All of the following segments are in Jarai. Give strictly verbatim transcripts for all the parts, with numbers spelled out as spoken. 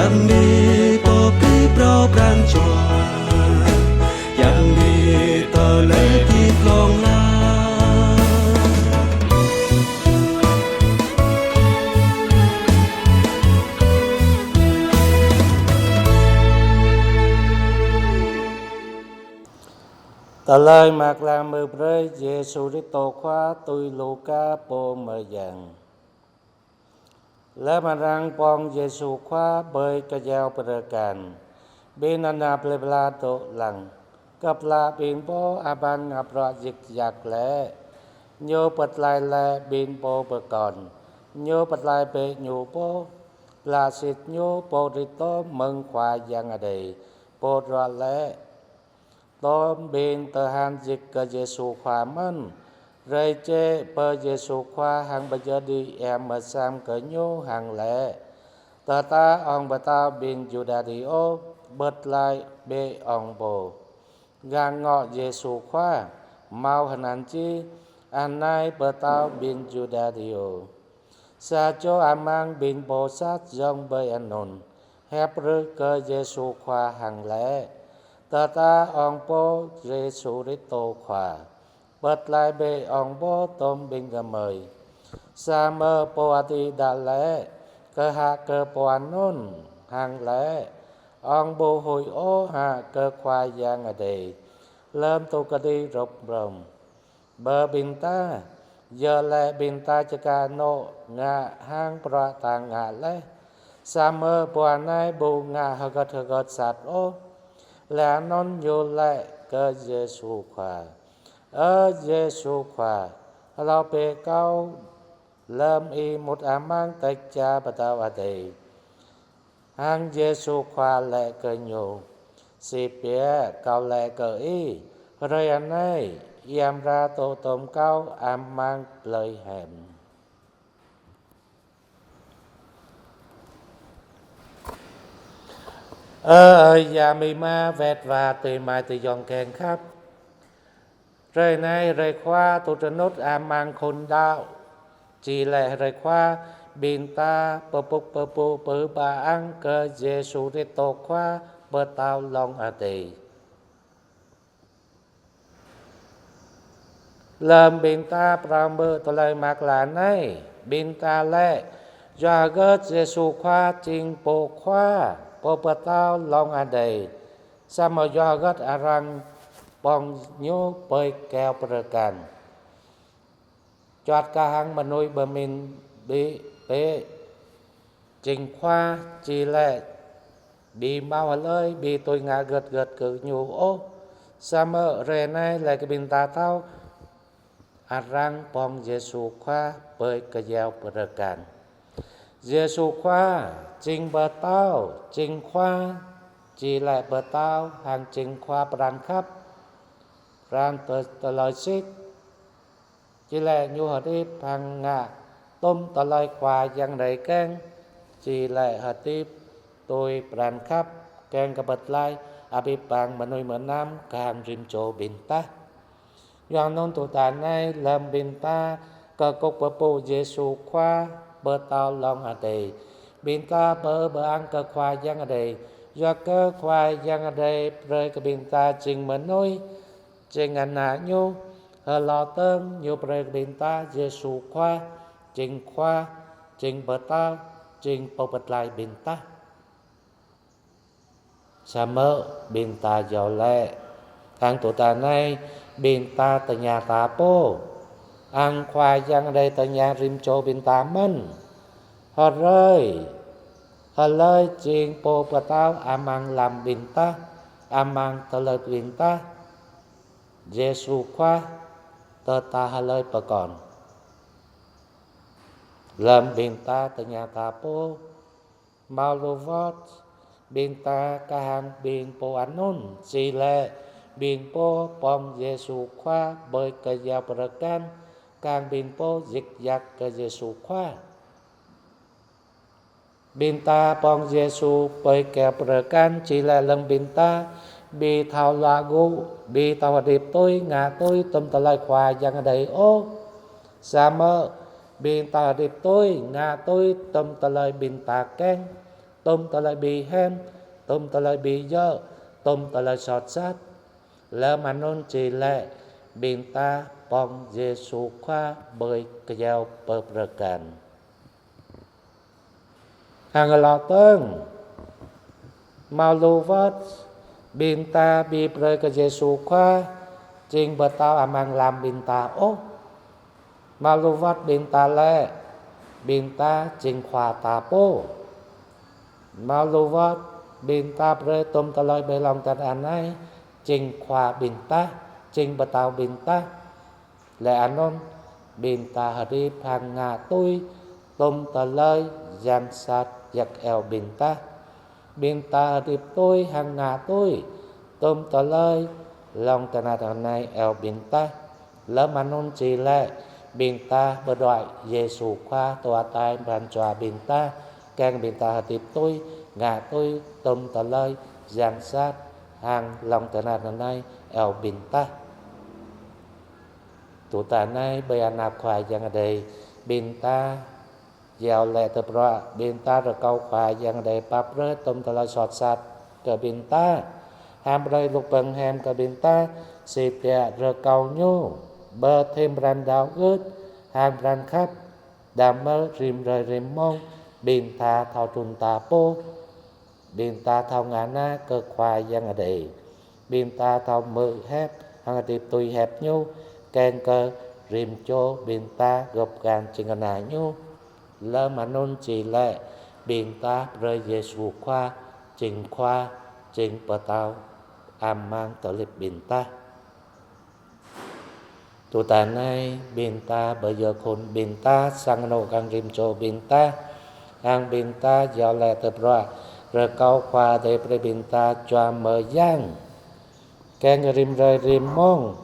Yang ni pô pơpŭ pran jua, yang ni tơlơi hơdip hlŏng lar. Tơlơi mơak klă mơ̆ng Yêsu Kristô Khua tui Luka pô mơyang. Lơm arăng pŏng Yêsu Khua ƀơi kơyâo bơrơkan, ƀing ană plơi pla dŏ lăng. Kơplah ƀing pô amăng ngă bruă djik djak lĕ, ñu pơtlaih lĕ ƀing pô pơkŏn. Ñu pơtlaih bĕ ñu pô, pơblah sĭt ñu pô Kristô mơ̆ng Khua Yang Adai pô ruah lĕ. Tơm ƀing tơhan djik kơ Yêsu Khua mơ̆n, rai jĕ pơ Yêsu Khua hăng pơyơr đĭ ia mơsăm kơ ñu hăng lĕ: Tơdah ŏng pơtao ƀing Yuđa dih ôh, pơtlaih bĕ ŏng pô. Gah ngŏ Yêsu Khua, hmâo hơnăn čih: Anai pơtao ƀing Yuđa dih ôh. Sa čô amăng ƀing pô sat yŏng ƀơi anŭn, hiăp rưh kơ Yêsu Khua hăng lĕ: Tơdah ŏng pô Yêsu Kristô Khua, pơtlaih bĕ ŏng pô tơm ƀing gơmơi. Samơ̆ pô adih đăl lĕ, kơhă kơ pô anŭn hăng lĕ: Ŏng ƀu huĭ ôh hă kơ Khua Yang Adai lơm tŭ kơđi rŭp rơm? Bơ ƀing ta, yơh lĕ ƀing ta čơkă anŏ ngă hăng bruă ta ngă laih. Samơ̆ pô anai ƀu ngă hơgĕt hơgĕt sat ôh. Laih anŭn ñu lĕ kơ Yêsu Khua: Ơ Yêsu Khua, hlâo bĕ kâo lơm ih mŭt amăng tĕk čar pơtao adai. Hăng Yêsu Khua lĕ kơ ñu: Sĭt biă kâo lĕ kơ ih, hrơi anai, ih amra dŏ tơm kâo amăng plơi hiam. Ơ, ơ, ya mi ma wet wa tui mai tui yong keng khăp. Hrơi anai, hrơi Khua tŭ tơnŭt amăng khul đăo. Či lĕ hrơi Khua ƀing ta pơpŭ pơpŭ pơhư̆ pơang kơ Yêsu Kristô Khua pơtao lŏng adai. Lơm ƀing ta phrâo hmư̆ tơlơi mơak klă anai, ƀing ta lĕ: Yua hơgĕt Yêsu Khua jing pô Khua, pô pơtao lŏng adai, samơ̆ yua hơgĕt arăng pŏng ñu ƀơi kơyâo bơrơkan? Čuăt kah hăng mơnuih pơmĭn ƀu bĕ, jing Khua či lĕ ƀu hmâo hlơi ƀu tui ngă hơgĕt hơgĕt kơ ñu ôh. Samơ̆ hrơi anai lĕ kơ ƀing ta thâo arăng pŏng Yêsu Khua ƀơi kơyâo bơrơkan. Yêsu Khua jing pơtao, jing Khua, či lĕ pơtao hăng jing Khua pran khăp, pran tơ-, tơlơi sĭt. Či lĕ ñu hơdip hăng ngă tŭm tơlơi Khua Yang Adai kiăng, či lĕ hơdip tui pran khăp kiăng kơ pơtlaih abih bang mơnuih mơnam kah hăng rĭm čô ƀing ta. Yua anŭn tŭ ta anai lơm ƀing ta kơkuh pơpŭ Yêsu Khua pơtao lŏng adai, ƀing ta pơhư̆ pơang kơ Khua Yang Adai. Yua kơ Khua Yang Adai brơi kơ ƀing ta jing mơnuih, jing ană ñu, hlâo tơm ñu brơi kơ ƀing ta Yêsu Khua, jing Khua, jing pơtao, jing pô pơtlaih ƀing ta. Samơ̆ ƀing ta iâu laĭ, hăng tŭ ta anai, ƀing ta tơña ta pô, hăng Khua Yang Adai tơña rĭm čô ƀing ta mơ̆n. Hrơi, hlơi jing pô pơtao amăng lăm ƀing ta, amăng tơlơi ƀing ta? Yêsu Khua, tơdah hlơi pơkŏn? Lơm ƀing ta tơña ta pô, hmâo lu wơ̆t, ƀing ta kah hăng ƀing pô anŭn, či lĕ ƀing pô pŏng Yêsu Khua ƀơi kơyâo bơrơkan, kah hăng ƀing pô djik djak kơ Yêsu Khua. Ƀing ta pŏng Yêsu ƀơi kơyâo bơrơkan či lĕ lơm ƀing ta ƀu thâo luă gŭ, ƀu thâo hơdip tui, ngă tui tŭm tơlơi Khua Yang Adai ôh. Samơ̆ ƀing ta hơdip tui, ngă tui tŭm tơlơi ƀing ta kiăng, tôm tơlơi ƀu hiam, tôm tơlơi ƀu djơ̆, tôm tơlơi soh sat. Lơm anŭn či lĕ ƀing ta pŏng Yêsu Khua ƀơi kơyâo pơprơkan. Hăng lŏ tơ̆ng, hmâo lu wơ̆t ƀing ta ƀu brơi kơ Yêsu Khua jing pơtao amăng lăm ƀing ta ôh. Hmâo lu wơ̆t ƀing ta lĕ, ƀing ta jing khua ta pô. Hmâo lu wơ̆t ƀing ta brơi tôm tơlơi ƀơi lŏn tơnah anai jing khua ƀing ta, jing pơtao ƀing ta. Lĕ anŭn ƀing ta hơdip hăng ngă tui tôm tơlơi yang sat jak iâu ƀing ta. Ƀing ta hơdip tui hăng ngă tui tôm tơlơi lŏn tơnah anai iâu ƀing ta. Lơm anŭn či lĕ ƀing ta pơđuaĭ Yêsu Khua dŏ ataih pran jua ƀing ta, kiăng ƀing ta hơdip tui, ngă tui tôm tơlơi yang sat hăng lŏn tơnah anai iâu ƀing ta. Tui anai ƀơi anăp Khua Yang Adai, ƀing ta iâu laĭ tơpă, ƀing ta rơkâo Khua Yang Adai pap brơi tôm tơlơi soh sat kơ ƀing ta, hăng brơi lu bơngai hiam kơ ƀing ta, sĭt biă rơkâo Ñu pơthim pran đaŏ gưt hăng pran khăp, đăm mơ̆ rĭm hrơi rĭm mông ƀing ta thâo trŭn ta pô. Ƀing ta thâo ngă na kơ Khua Yang Adai. Ƀing ta thâo hmư̆ hiăp hăng hơdip tui hiăp Ñu, kiăng kơ rĭm čô ƀing ta gŏp gan jing ană Ñu. Lơm anŭn či lĕ ƀing ta brơi Yêsu Khua jing Khua, jing pơtao amăng tơlơi hơdip ƀing ta. Tui anai ƀing ta pơyơr khul ƀing ta, sang anŏ kang rĭm čô ƀing ta, hăng ƀing ta iâu laĭ tơpă, rơkâo Khua Adai brơi ƀing ta jua mơyang, kiăng kơ rĭm hrơi rĭm mông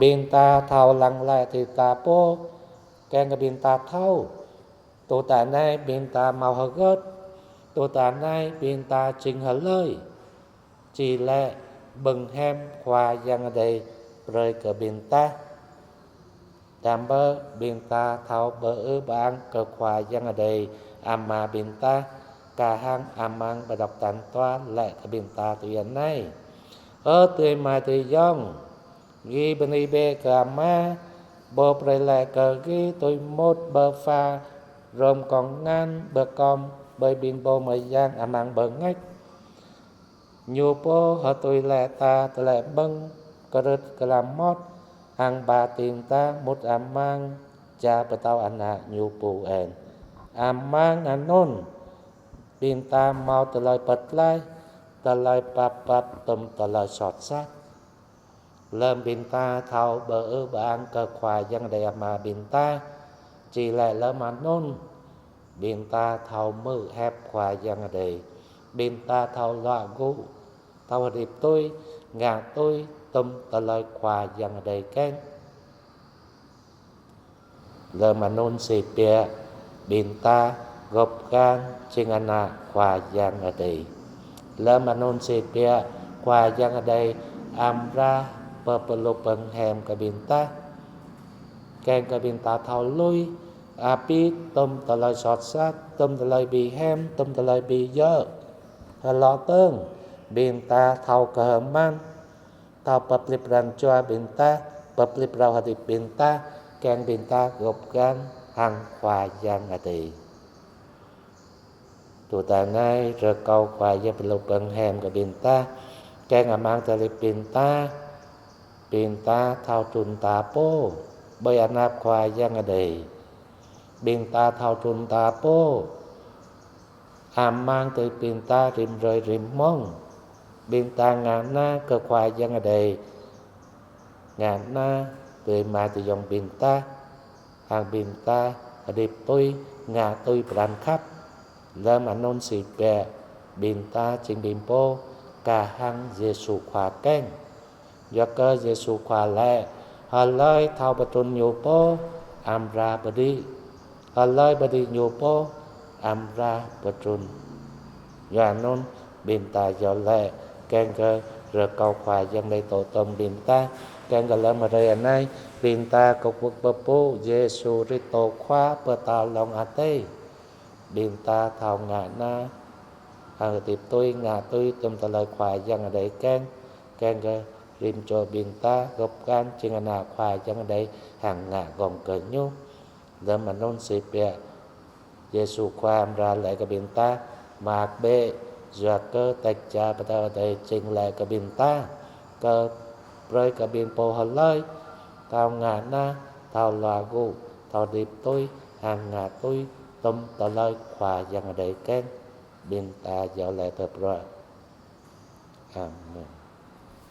ƀing ta thâo lăng glaĭ hơdip ta pô, kiăng kơ ƀing ta thâo tui anai ƀing ta hmâo hơgĕt, tui anai ƀing ta jing hlơi. Či lĕ bơngai hiam Khua Yang Adai brơi kơ ƀing ta. Đăm mơ̆ ƀing ta thâo pơư pơang kơ Khua Yang Adai Ama ƀing ta, kah hăng amăng pơđok tal dua laĭ kơ ƀing ta tui anai: Ơ adơi amai adơi ayŏng, gih bơni bĕ kơ Ama, pô brơi laih kơ gih tui mŭt pơpha hrŏm kŏng ngăn pơkom ƀơi ƀing pô mơyang amăng bơngač. Ñu pô hơtui laih ta tơlơi ƀơ̆ng kơtrưt kơlam mơmŏt, hăng ba ting ta mŭt amăng čar pơtao ană Ñu pô en. Amăng anŭn ƀing ta hmâo tơlơi pơklaih, tơlơi pap pap tôm tơlơi soh sat. Lơm ƀing ta thâo pơư pơang kơ Khua Yang Adai Ama ƀing ta, či lĕ lơm anŭn ƀing ta thâo hmư̆ hiăp Khua Yang Adai, ƀing ta thâo luă gŭ, thâo hơdip tui, ngă tui tôm tơlơi Khua Yang Adai kiăng. Lơm anŭn sĭt biă ƀing ta gŏp gan jing ană Khua Yang Adai. Lơm anŭn sĭt biă Khua Yang Adai amra pơpơlŭk bơngai hiam kơ ƀing ta, kiăng kơ ƀing ta thâo lui abih tôm tơlơi soh sat, tôm tơlơi ƀu hiam, tôm tơlơi ƀu djơ̆. Hloh tơ̆ng ƀing ta thâo kơhma̱l, thâo pơplih pran jua ƀing ta, pơplih pran hơdip ƀing ta, kiăng ƀing ta gŏp gan hăng Khua Yang Adai. Tui anai rơkâo Khua Yang pơlŭk bơngai hiam kơ ƀing ta, kiăng amăng tơlơi hơdip ƀing ta, ƀing ta thâo trŭn ta pô ƀơi anăp Khua Yang Adai. Ƀing ta thâo trŭn ta pô amăng tơlơi hơdip ƀing ta rĭm hrơi rĭm mông. Ƀing ta ngă na kơ Khua Yang Adai, ngă na tơlơi amai tơlơi ayŏng ƀing ta, hăng ƀing ta hơdip tui, ngă tui pran khăp. Lơm anŭn sĭt biă ƀing ta jing ƀing pô kah hăng Yêsu Khua kiăng. Yua kơ Yêsu Khua laĭ: Hlơi thâo pơtrŭn ñu pô, amra pơđĭ. Hlơi pơđĭ ñu pô, amra pơtrŭn. Yua anŭn ƀing ta iâu laĭ kiăng kơ rơkâo Khua Yang Adai dŏ tŏm ƀing ta, kiăng kơ lơm hrơi anai ƀing ta kơkuh pơpŭ Yêsu Kristô Khua pơtao lŏn adai. Ƀing ta thâo ngă na Hăng hơdip tui, ngă tui, tum tơlơi Khua Yang Adai kiăng, kiăng kơ rĭm čô ƀing ta gơ̆p găn jing ană Khua Yang Adai hăng ngă gơ̆ng kơ Ñu. Lơm anŭn sĭt biă, Yêsu Khua amra laĭ kơ ƀing ta: Mơak bĕ, yua kơ Dêh Čar Pơtao Adai jing laĭ kơ ƀing ta, kơ brơi kơ ƀing pô hlơi thâo ngă na, thâo luă gŭ, thâo hơdip tui, hăng ngă tui tum tơlơi Khua Yang Adai kiăng. Ƀing ta iâu laĭ tơpă. Amen.